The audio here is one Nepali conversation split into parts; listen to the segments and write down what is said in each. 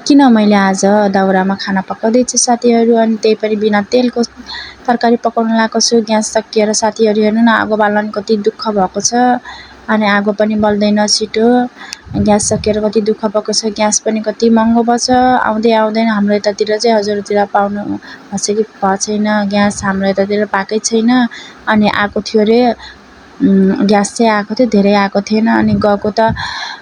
किन मैले आज दाउरामा खाना पकाउँदैछु साथीहरू। अनि त्यही पनि बिना तेलको तरकारी पकाउन लगाएको छु। ग्यास सकिएर साथीहरू हेर्नु न, आगो बाल्न कति दुःख भएको छ। अनि आगो पनि बल्दैन छिटो, ग्यास सकिएर कति दुःख भएको छ। ग्यास पनि कति महँगो भएको छ, आउँदै आउँदैन। हाम्रो यतातिर चाहिँ हजुरतिर पाउनु भएको छ कि भएको छैन ग्यास, हाम्रो यतातिर पाएकै छैन। अनि आएको थियो अरे, ग्यास चाहिँ आएको थियो, धेरै आएको थिएन। अनि गएको त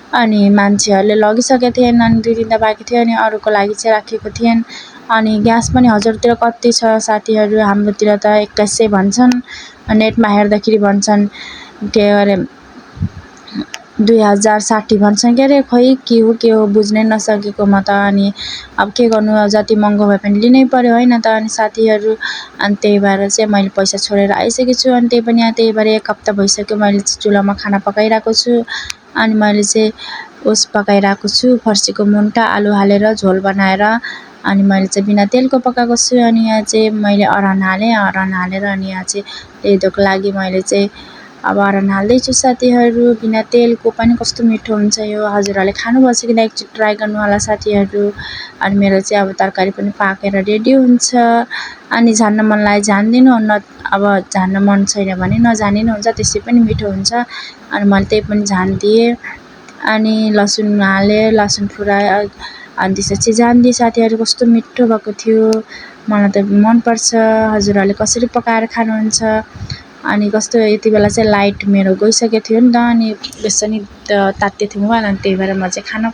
अनि मान्छेहरूले लगिसकेको थिएन, अनि 2-3 त बाँकी थियो, अनि अरूको लागि चाहिँ राखेको थिएन। अनि ग्यास पनि हजुरतिर कति छ साथीहरू, हाम्रोतिर त 2100 भन्छन्, नेटमा हेर्दाखेरि भन्छन् के अरे 2060 भन्छन् के अरे। खोइ के हो बुझ्नै नसकेको म त। अनि अब के गर्नु, जति महँगो भए पनि लिनै पर्यो होइन त। अनि साथीहरू, अनि त्यही भएर चाहिँ मैले पैसा छोडेर आइसकेको छु। अनि त्यही भएर 1 हप्ता भइसक्यो मैले चुलामा खाना पकाइरहेको छु। अनि मैले चाहिँ पकाइरहेको छु, फर्सीको मुन्टा आलु हालेर झोल बनाएर। अनि मैले चाहिँ बिना तेलको पकाएको छु। अनि यहाँ चाहिँ मैले अरान हालेर, अनि यहाँ चाहिँ लेदोको लागि मैले चाहिँ अब अरान हाल्दैछु साथीहरू। बिना तेलको पनि कस्तो मिठो हुन्छ यो, हजुरहरूले खानुभएको छ कि एकचोटि ट्राई गर्नु होला साथीहरू। अनि मेरो चाहिँ अब तरकारी पनि पाकेर रेडी हुन्छ। अनि झान्न मन लाग्यो झानिदिनु, अब झान्न मन छैन भने नझानिनु हुन्छ, त्यसै पनि मिठो हुन्छ। अनि मैले त्यही पनि झानिदिएँ। अनि लसुन हालेँ, लसुन फुराएँ, अनि त्यसपछि झानिदिएँ साथीहरू। कस्तो मिठो भएको थियो, मलाई त मनपर्छ। हजुरहरूले कसरी पकाएर खानुहुन्छ। अनि कस्तो यति बेला चाहिँ लाइट मेरो गइसकेको थियो नि त, अनि बेसरी तात्दै थियो मोबाइल, अनि त्यही भएर म चाहिँ खाना